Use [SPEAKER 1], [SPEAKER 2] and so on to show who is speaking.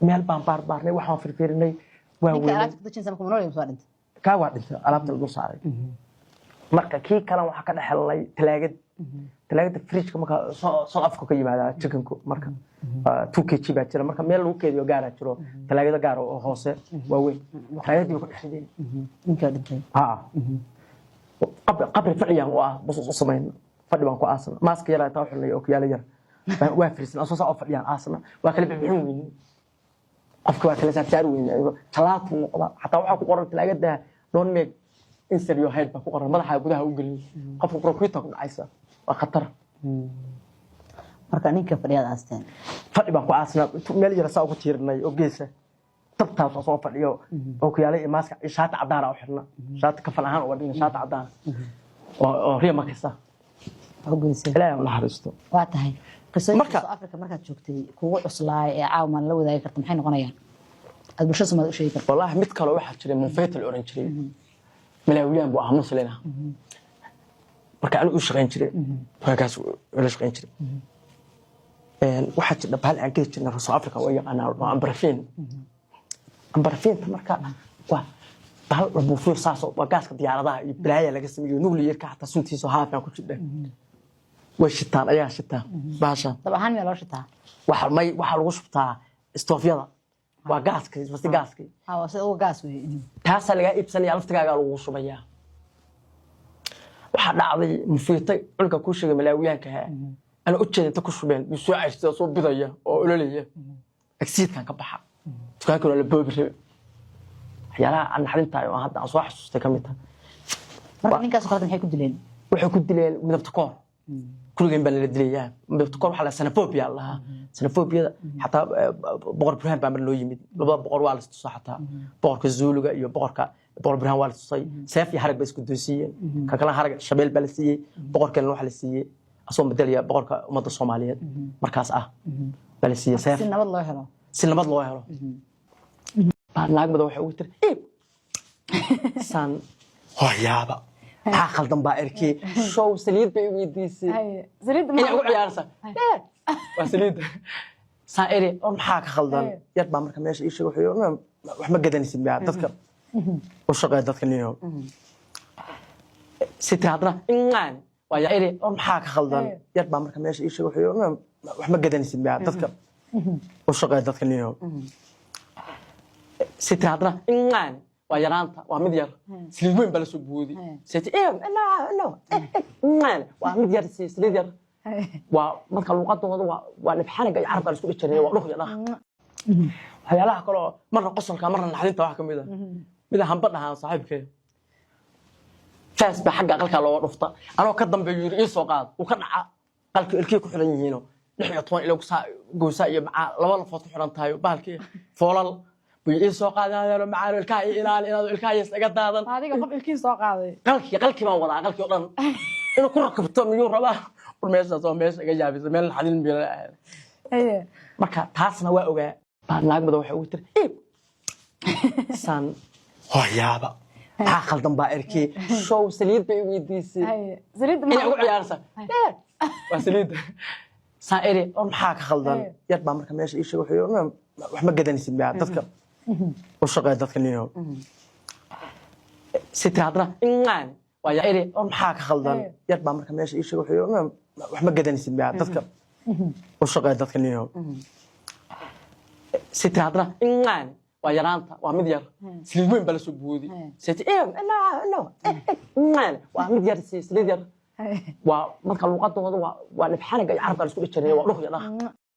[SPEAKER 1] Meel baan baarbaarnay, waxaan firfirinay, waa
[SPEAKER 2] Ninka
[SPEAKER 1] weynay.
[SPEAKER 2] Alaabta ku dejinaysa marka ma nool yahay mise waa dhintay?
[SPEAKER 1] Kaa waa dhintay, alaabta la dul saaray. Marka kii kalena waxaa ka dhex helnay talaagad, talaagada fridgeka. Marka South Africa ka yimaada chickenku, marka 2 kg baa jira. Marka meel lagu keediyo gaaraa jiro, talaagada gaar oo hoose waaweyn, talaagadii bay ku dhex rideen.
[SPEAKER 2] Ninkaa dhintay?
[SPEAKER 1] Ha, qabri fadhiyaan u ah bas u samayn, fadhi baan ku aasna. Maaska yar taa xulnay oo kiyaalo yar waa firisan, asoo saa oo fadhiyaan aasna. Waa kala bixin weyne, qofka waa kala saarsaar weyne, talaatu noqda. Xataa waxaa ku qoran talaagada "Don't make insert your head" baa ku qoran, madaxa gudaha u gelin qofka, bronchitis ku dhacaysa, waa khatar.
[SPEAKER 2] Marka ninka fadhiyaad aasteen?
[SPEAKER 1] Fadhi baan ku aasnaa, meel yara saa ugu tiirinay oo geesa tabtaas oo soo fadhiyo oo kiyaalo iyo maaska iyo shaati cadaan u xirna, shaati kafan ahaan uga dhigna, shaati cadaan oo riya makisa.
[SPEAKER 2] Waa u gelisay.
[SPEAKER 1] Ilaahay u naxariisto.
[SPEAKER 2] Waa tahay. Qisooyinka South Africa markaad joogtay kugu cuslaay ee caawa maan la wadaagi karta maxay noqonayaan, aad bulshada Soomaalida u sheegi karta?
[SPEAKER 1] Wallaahi, mid kale waxaa jiray Munfayta la oran jiray, Malaawiyaan buu ahaa, muslina. Marka anigu u shaqayn jiray, dukaankaas ula shaqayn jiray. Waxaa jira bahal aan geli jirnay, South Africa waa yaqaanaa, waa ambarafin. Ambarafinta marka waa bahal la buufiyo saas waa gaaska diyaaradaha iyo balaaya laga sameeyo, nuclearka xataa suntiisa haafaa ku jidha. Way shitaan, ayaa shitaa bahasha.
[SPEAKER 2] Dab ahaan miyaa loo shitaa?
[SPEAKER 1] Waxa may, waxaa lagu shubtaa istoofyada, waa gaaska basti, gaaskii.
[SPEAKER 2] Ha, waa sida uga gaas wey.
[SPEAKER 1] Taasaa lagaa iibsanaya, laftigaagaa lagu shubayaa. Waxaa dhacday mufiitay culka kuu sheegay, Malaawiyaanka ahaa, ana u jeeda inta ku shubeen buu soo caystay oo soo bidaya oo ololaya. Exitkan ka baxa, dukaankan waa la boobi rabe. Waxyaalaha aan naxdintahay oo hadda aan soo xasuustay ka mid tahay.
[SPEAKER 2] Marka ninkaas oo kaleta maxay ku dileen?
[SPEAKER 1] Waxay ku dileen midabta koor. Kulligeen baa nala dilayaa midabta koor. Waxaa la xenophobia la lahaa. Xenophobiyada xataa Boqor Burhaan baa mar noo yimid. Labada boqor waa la istusaa, xataa boqorka Zuuluga iyo boqorka Boqor Burhaan waa la istusay. Seef iyo harag bay isku doonsiiyeen. Ka kalena harag shabeel baa la siiyey. Boqorkeena waxaa la siiyey, asagoo madelaya boqorka ummadda Soomaaliyeed markaas ah, baa la siiyey seef.
[SPEAKER 2] Si nabad loo helo.
[SPEAKER 1] Si nabad loo helo. Baa naag madow waxay ugu tiri iib saan hoyaaba, maxaa khaldan baa erkey. Show saliid bay weydiisay.
[SPEAKER 3] Saliidda?
[SPEAKER 1] Inay ugu ciyaarsa waa saliidda. Saan eri, or maxaa ka khaldan? Yar baa marka meesha ii sheegay, wuxuu yiri, wax ma gadanaysid miyaa? Dadka u shaqeeya dadka niyo si tiri haddana ingaan waa yaa eri, or maxaa ka khaldan? Yar baa marka meesha ii sheegay, wuxuu yiri, wax ma gadanaysid miyaa? Dadka u shaqeeya dadka niyo si tiri haddana ingaan waa yaraanta, waa mid yar, saliid weyn baa la soo boodi. Siti no ingaan waa mid yar, saliid yar waa. Marka luqadooda waa nifxaniga iyo carabka la isku dhijiray, waa dhuh iyo dhaq. Waxyaalaha kaloo marna qosolka marna naxdinta waxaa kamid ah mida hamba dhahaan saaxiibkay, faas baa xagga aqalka looga dhufta. Anoo ka dambeeyo yiri, ii soo qaad. Uu ka dhaca qalka, ilkihii ku xiran yihiino, 16 ilo goosaa iyo macaa laba lafood ku xiran tahay, bahalkii foolal buu ii soo qaadanayo. Macaan, ilkaha ii ilaali, inaad ilkaha iga daadan.
[SPEAKER 3] Adiga qof ilkii soo qaaday?
[SPEAKER 1] Qalkii baan wadaa, qalkii oo dhan inuu ku rakabto miyuu rabaa? War meeshaas waa meesha iga yaabisa, meel naxdin meel. Marka taasna waa ogaa. Baa naag madow waxay ugu tiri iib saan hoyaaba, maxaa khaldan baa erkey. Show saliid bay weydiisay.
[SPEAKER 3] Saliidda?
[SPEAKER 1] Inay ugu ciyaarsa waa saliidda. Saan eri, or maxaa ka khaldan? Yar baa marka meesha ii sheegay, wuxuu yiri, wax ma gadanaysid miyaa? Dadka u shaqeeya dadka niyo si tiri haddana ingaan waa yaa eri, or maxaa ka khaldan? Yar baa marka meesha ii sheegay, wuxuu yiri, wax ma gadanaysid miyaa? Dadka u shaqeeya dadka niyo si tiri haddana ingaan waa yaraanta, waa mid yar, saliid weyn baa la soo boodi. Siti no ingaan waa mid yar, saliid yar waa. Marka luqadooda waa nifxaniga iyo carabka la isku dhijiray, waa dhuh iyo dhaq.